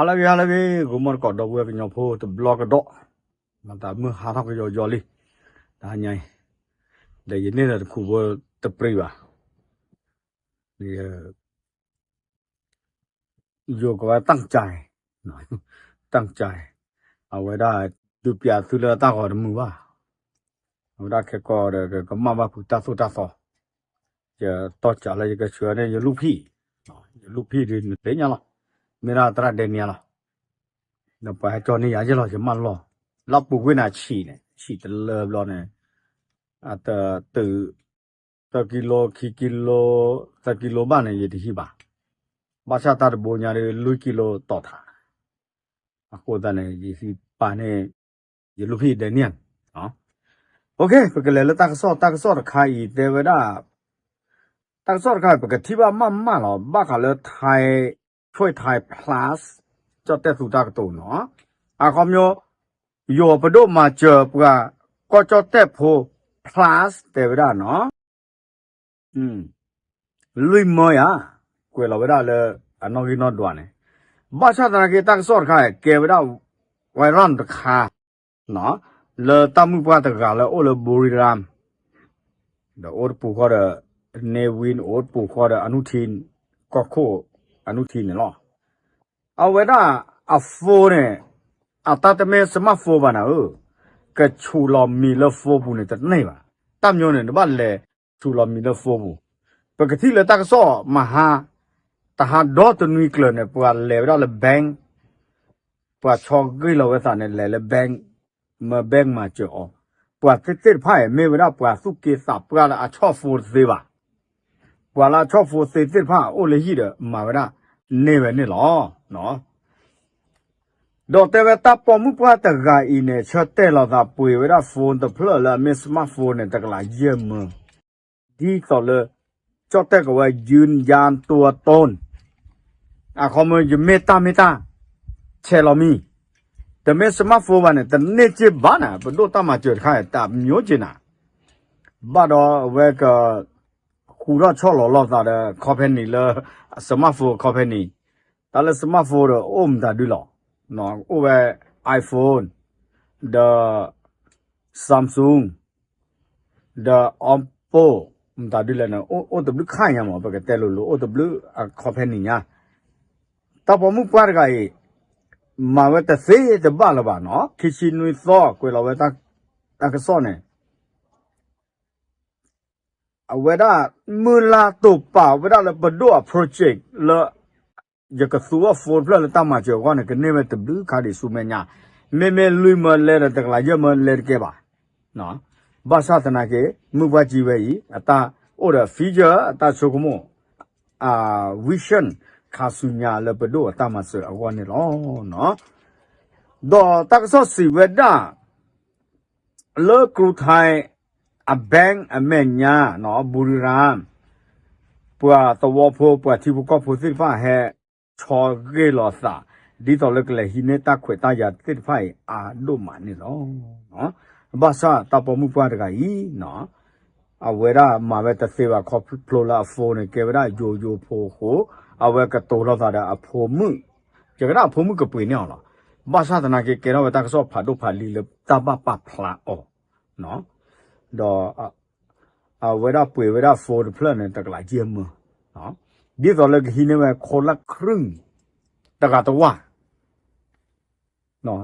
ဟါလၢအဂ့ၤ ဟါလၢအဂ့ၤ ဂီၤမီၢ်တကိး ဒီပုၢ်ဝဲၢ်ကညီဖိတဘျီကဒီး, မၤသးမုၢ်ဟါထီၣ်ကယီကယီလံ, တဟါညါအံၤ, ဒီးယန့ၢ်ဒီးတခူးဖိတပြံဘၣ်, ယိၤကဝဲတၢ်ကၠဲ, တၢ်ကၠဲ, အဝဲဒၣ် ဒုးပျးသုလၢတၢ်ဂီၤတမုာ်ဘၣ်, အဝဲဒၣ်ခဲကီးဒီး ကမၣ်ဘၣ်ဖုးတၢ်သိၣ်တၢ်သီ, ယတီၢ်ကၠးလၢယကဆှၢန့ၢ်ယလူၢ်ဖံး, ယလူၢ်ဖံးဒုးနသ့ၣ်ညါလီၤ, မ့ၢ်ဒၣ်သရၣ်ဒဲနံၤလီၤ, ဒီးပှၤဟဲကၠီန့ၢ်ယၤယဲၢ်လီၤ ယမၢလီၤ, လၢပူၤကွံာ်န့ၣ်ဆံးန့ၣ် ဆံးတလၢဘျီန့ၣ်, အတတုး သၢကံလိ ခံကံလိ, သၢကံလိဘၣ်န့ၣ် ယတဟံးဘၣ်, ဘၣ်ဆၣ်တၢ်တဘိညါဒီး လွံၢ်ကံလိတီၢ်ထး, အဃိသတးန့ၣ် ယဟံးပာ်န့ၢ် ယလူၢ်ဖံးဒဲနံၤ, OK ပကလဲၤလၢတၢ်ကစီၣ် တၢ်ကစီၣ်တခါအံၤတဲဝဲဒၣ်, တၢ်ကစီၣ်တခါအံၤ ပကထံၣ်ဘၣ်မးမးလီၤ ဘၣ်ဃးလၢ Thai ဆွဲ Thai Plus ကၠီၣ်တဲၣ်သူတၢ်ကတိၤနီၤ, အခီပညီ ယိၤပဒိၣ်မၤစၢၤပှၤ ကီၢ်ကၠီၣ်တဲၣ်ဖိ Plus တဲဝဲဒၣ်နီၤ, လွံၢ်မၢယၤ, ကွဲးလီၤဝဲဒၣ်လၢ အနီၣ်ဂံၢ်နီၣ်ဒွးန့ၣ်, ဘၣ်ဆၣ်သနာ်က့ တၢ်ကစီၣ်တခါ ကဲဝဲဒၣ် viral တခါ လၢတၢ်မုၣ်ပှၢ်တဂၤလၢအိၣ်လၢ Buriram ဒီးအိၣ်တပူၤဃီဒီး Navin အိၣ်တပူၤဃီဒီး အနုထံ ကီၢ်ခိၣ် အနုထံန့ၣ်လီၤ. အဝဲဒၣ်အ phone န့ၣ် အတၢ်တမ့ၢ် smartphone ဘၣ်နၤဧၢ, ကဆူးလီၤမံၤလၢ phone ပူၤန့ၣ်တန့ၢ်ဘၣ်. တၢ်မညီန့ၣ် နဘၣ်လဲၤဆူးလီၤမံၤလၢ phone ပူၤ. ပကထံၣ်လၢတၢ်ကစီၣ်မဟါ တဟါဒီတနွံကျၢၤန့ၣ် ပှၤလဲၤဝဲဒၣ်လၢ bank ပှၤဆီဂ့ၢ်လီၤဝဲသးန့ၣ် လဲၤလၢ bank မၢ bank မၤစၢၤအီၤ, ပှၤသ့ၣ်သ့ၣ်တဖၣ်အံၤ မ့ၢ်ဝဲဒၣ်ပှၤသူၣ်က့သးပှၢ်လၢအဆီၣ် phone တသ့ဘၣ်. ပှၤလၢအဆီၣ် phone သ့သ့ၣ်တဖၣ် အိၣ်လၢဟံၣ်ဒီး မၤဝဲဒၣ်န့ၢ်ဝဲန့ၣ်လီၤ. ဒီးတဲဝဲတၢ်ပိာ်မုၣ်ပှၢ်တဂၤအံၤန့ၣ် ဆၢတဲာ်လီၤသးပှ့ၤဝဲဒၣ် phone တဖျၢၣ်လၢအမ့ၢ် smartphone န့ၣ် တကလးယဲၢ်မၢ ဒ်သိးလၢ ကၠီၣ်တဲၣ်ကဝဲ ယုၢ်ယါတိအတိၢ် အခီပညီ ယမ့ၢ်တၢ်မ့ၢ်တၢ် ဆဲးလီၤမံၤ, တမ့ၢ် smartphone ဘၣ်န့ၣ် တန့ၢ်စ့ၢ်ဘၣ်နၤ, ပဒိၣ်တၢ်မၤစၢၤတခါ တၢ်မညီက့ၤနၤ, ဘၣ်ဒီးအဝဲက ဃူထီၣ်ဆီၣ်လီၤလိာ်သးဒီး company လၢ smartphone company, တၢ်လၢ smartphone ဒီး အိၣ်မတၤဒုလီၤ, အိၣ်ဝဲ iPhone ဒီး Samsung ဒီး Oppo မတၤဒုလဲၣ်န့ၣ် အိၣ်တဘျုးခါညါမး ပကတဲလိၤလိၤ အိၣ်တဘျုးအ company ညါ, တၢ်ပိာ်မုၣ်ပှၢ်တဂၤအံၤ မၤဝဲတသ့တဘၣ်လၢၤဘၣ်နီၤ, ခံဆံနွံသီ ကွဲးလီၤဝဲ တၢ်ကစီၣ်န့ၣ် အဝဲဒၣ် မုၢ်လၢ်တိာ်ပာ်ဝဲဒၣ်လၢပဒိၣ်အ project လၢ ယကသူအီၤ phone တဖျၢၣ်လၢတၢ်မၤစၢၤအဂီၢ်န့ၣ် ကန့ၢ်ဝဲတဘျုးခါဒံးဆူမဲာ်ညါ, မ့မ့ၢ်လွံၢ်မၢလဲဒီး တကလးယဲၢ်မၢလဲတကဲဘၣ်. ဘၣ်ဆၣ်သနာ်က့ မုၣ်ပှၢ်ကၠံဝဲအံၤ အတၢ်အိၣ်ဒီး future အတၢ်ဆိကမိၣ် အ vision ခါဆူညါလၢပဒိၣ်အတၢ်မၤစၢၤအဂီၢ်န့ၣ်လီၤ. ဒီးတၢ်ကစီၣ်စံးဝဲဒၣ် လၢ ကရူၢ်ထံ အ bank အမဲာ်ညါ ဘူရံရၣ် ပှၤသဝီဖိ ပှၤထံဖိကီၢ်ဖိသ့ၣ်တဖၣ်ဟဲ ဆီဂ့ၢ်လီၤသး ဒ်သိးလၢကလဲၤဟံးန့ၢ်တၢ်ခွဲးတၢ်ယာ်သ့ၣ်တဖၣ်အံၤ အါဒိၣ်မးန့ၣ်လီၤ. ဘၣ်ဆၣ်တၢ်ပိာ်မုၣ်ပှၢ်တဂၤအံၤ အဝဲဒၣ်မၤဝဲတသ့ဘၣ် ခီဖျိလၢအ phone န့ၣ် ကဲဝဲဒၣ်ယိယိဖိအဃိ အဝဲကတိၤလီၤသးဒီးအဖိမုၣ်, ယကဒၣ်အဖိမုၣ်ကပှ့ၤန့ၢ်အီၤလီၤ. ဘၣ်ဆၣ်သနာ်က့ ကဲထီၣ်ဝဲတၢ်ကစီၣ်ဖးဒိၣ်ဖးလံၤလၢတၢ်ဘၣ်ပာ်ဖျါအီၤ, ဒီး အဝဲဒၣ်ပှ့ၤဝဲဒၣ် phone တဖျၢၣ်န့ၣ် တကလးယဲၢ်မၢ, ဒ်သိးလၢကဟံးန့ၢ်ဝဲ ခိလၢခရူၣ် တဂၤတဝၢ်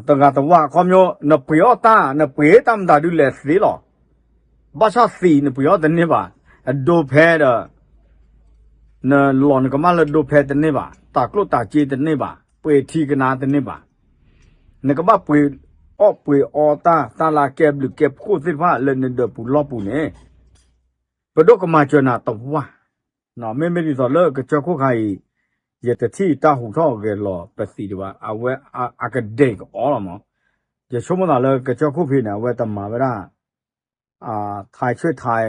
တဂၤတဝၢ် အခီပညီ နပှ့ၤအီၣ်တၢ် နပှ့ၤတၢ်မတၤဒုလဲၣ်သ့လီၤ. ဘၣ်ဆၣ်သံးနပှ့ၤအီၣ်တန့ၢ်ဘၣ်, အဒိဖဲဒီး နလီၤနကမၣ်လၢဒိဖဲတန့ၢ်ဘၣ်, တၢ်ကျိၣ်တၢ်စ့တန့ၢ်ဘၣ်, ပှ့ၤထံကနါတန့ၢ်ဘၣ်, နကဘၣ်ပှ့ၤအီၣ်ပှ့ၤအီတၢ် တၢ်လၢအကဲဘျုးကဲဖှိၣ်သ့ၣ်တဖၣ်လၢနဒၢးပူၤလီၢ်ပူၤန့ၣ် ပဒိၣ်ကမၤစၢၤနၤတဝၢ်, မ့မ့ၢ်ဒ်သိးလၢကစၢၢ်ခိၣ်ခါအံၤ ယတထံၣ်တၢ်ဟူးထီၣ်ဂဲၤလီၤပသံးဒံးဘၣ်, အဝဲအကဒဲးကအီလီၤမး, ယဆိကမိၣ်သးလၢကစၢၢ်ခိၣ်ဖဲန့ၣ် အဝဲတမၤဝဲဒၣ် Thai ဆွဲ Thai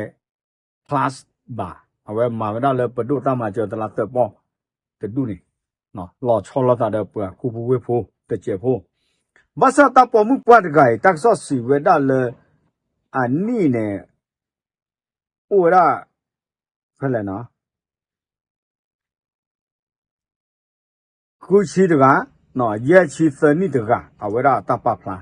Plus ဘၣ်, အဝဲမၤဝဲဒၣ်လၢပဒိၣ်တၢ်မၤစၢၤတလါသၢပီၢ်တဒူၣ်န့ၣ်, လီၤဆီလိာ်သးဒီးပှၤကူပူၤဝ့ၢ်ဖိတစဲးဖိ, ဘၣ်ဆၣ်တၢ်ပိာ်မုၣ်ပှၢ်တဂၤအံၤ တၢ်ကစီၣ်စံးဝဲဒၣ်လၢ အနံၣ်န့ၣ် အိၣ်ဝဲဒၣ် ဖဲလဲၣ်နီၤ ဃုဆံတဂၤ ယဲၢ်ဆံသၢနံၣ်တဂၤ အဝဲဒၣ်တၢ်ပာ်ဖျါ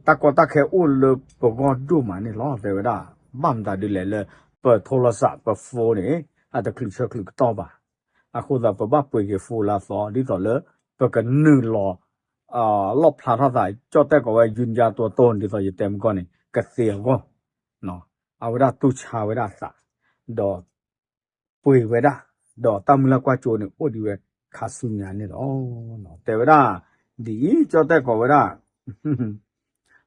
တၢ်ကီတၢ်ခဲအိၣ်လၢပဂီၢ်ဒိၣ်မးန့ၣ်လီၤ. တဲဝဲဒၣ် ဘၣ်မတၤဒ်လဲၣ်လၢ ပထိလီၤစး ပ phone န့ၣ် အတချုးဆၢချုးကတီၢ်ဘၣ်. အဃိသတး ပဘၣ်ပှ့ၤက့ၤ phone လၢအသီ ဒ်သိးလၢ ပကနုာ်လီၤ လီၣ်ဖျါထီၣ်သး ကၠီၣ်တဲၣ်ကိးဝဲ ယုၢ်ယါတိတိ ဒ်သိးယတဲမုၢ်ကီၢ်န့ၣ် ကသ့အဂီၢ် အဝဲဒၣ်တူၢ်ဆါဝဲဒၣ်အသး ဒီး ပှ့ၤဝဲဒၣ် ဒီးတၢ်မုၢ်လၢ်ကွၢ်စိန့ၣ် အိၣ်ဒံးဝဲခါဆူညါန့ၣ်လီၤ. တဲဝဲဒၣ် ဒ်အံၤ ကၠီၣ်တဲၣ်ကိးဝဲဒၣ်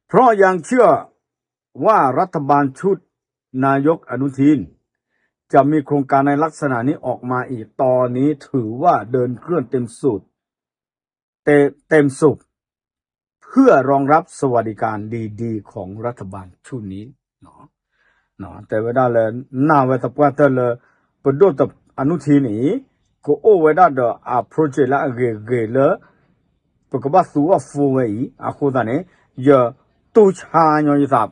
เพราะยังเชื่อว่ารัฐบาลชุดนายกอนุทิน จะมีโครงการในลักษณะนี้ออกมาอีก ตอนนี้ถือว่าเดินเครื่องเต็มสูบ เต็มสูบ เพื่อรองรับสวัสดิการดีๆ ของรัฐบาลชุดนี้ တဲဝဲဒၣ်လၢ နာ်ဝဲသပှၢ်တၢၢ်လၢ ပဒိၣ်အနုထံန့ၣ် ကအိၣ်ဝဲဒၣ်ဒီးအ project လၢအဂ့ၤဂ့ၤလၢ ပကဘၣ်သူအီၤ phone ဝဲအံၤ အဃိသတးန့ၣ် ယတူၢ်ဆါညီယသး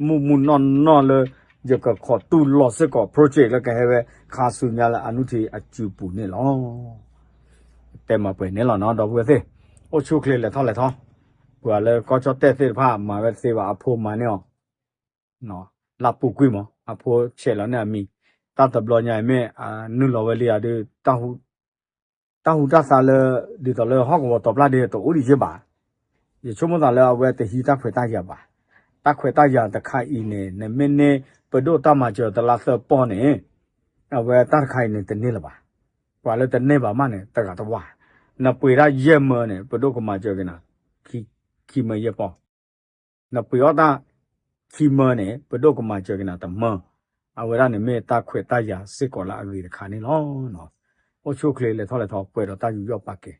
မုၢ်မုၢ်နီၢ်နီၢ်လၢ ယကခိးတူၢ်လိာ်စ့ၢ်ကီး project လၢကဟဲဝဲ ခါဆူညါလၢအနုထံအစုပူၤန့ၣ်လီၤ. တဲမၤပှဲၤန့ၣ်လီၤနီၤ ဒီပုၢ်ဝဲၢ်သ့ၣ်, အိၣ်ဆူၣ်အိၣ်ချ့လဲၤထီၣ်လဲၤထီ, ပှၤလၢကီၢ်ကၠီၣ်တဲၣ်သ့ၣ်တဖၣ် မၤဝဲတသ့ဘၣ် အဖိမၤန့ၢ်အီၤ, လၢပူၤကွံာ်မး အဖိဆဲးလီၤန့ၢ်အမံၤ, တၢ်တဘျီညါအံၤမ့ၢ် နုာ်လီၤဝဲလံဧါဒီး တၢ်ဟူးတၢ်သါလၢ ဒ်သိးလၢဟီၣ်ကဝီၤတီၤပျၢ်ဒ့တအိၣ်ဒံးယဲၢ်ဘၣ်. ယဆိကမိၣ်သးလၢအဝဲတဟံးတၢ်ခွဲးတၢ်ယာ်ဘၣ်. တၢ်ခွဲးတၢ်ယာ်တခါအံၤန့ၣ် နမ့ၢ်န့ၢ်ပဒိၣ်တၢ်မၤစၢၤတလါသၢပီၢ်န့ၣ် အဝဲတၢ်တခါအံၤန့ၣ်တန့ၢ်လၢၤဘၣ်. ပှၤလၢတန့ၢ်ဘၣ်မးန့ၣ် တဂၤတဝါ, နပှ့ၤတၢ်ယဲၢ်မၢန့ၣ် ပဒိၣ်ကမၤစၢၤက့ၤနၤ ခံမၢယဲၢ်ပီၢ်, နပှ့ၤအီၣ်တၢ်ခံမၢန့ၣ် ပဒိၣ်ကမၤစၢၤက့ၤနၤတမၢ, အဝဲဒၣ်န့ၣ်မ့ၢ်တၢ်ခွဲးတၢ်ယာ်စ့ၢ်ကီးလၢအဂ့ၤတခါန့ၣ်လီၤ. အိၣ်ဆူၣ်အိၣ်ချ့လဲၤထီၣ်လဲၤထီ ပှဲၤဒီးတၢ်ယူးယီၣ်ပာ်ကဲ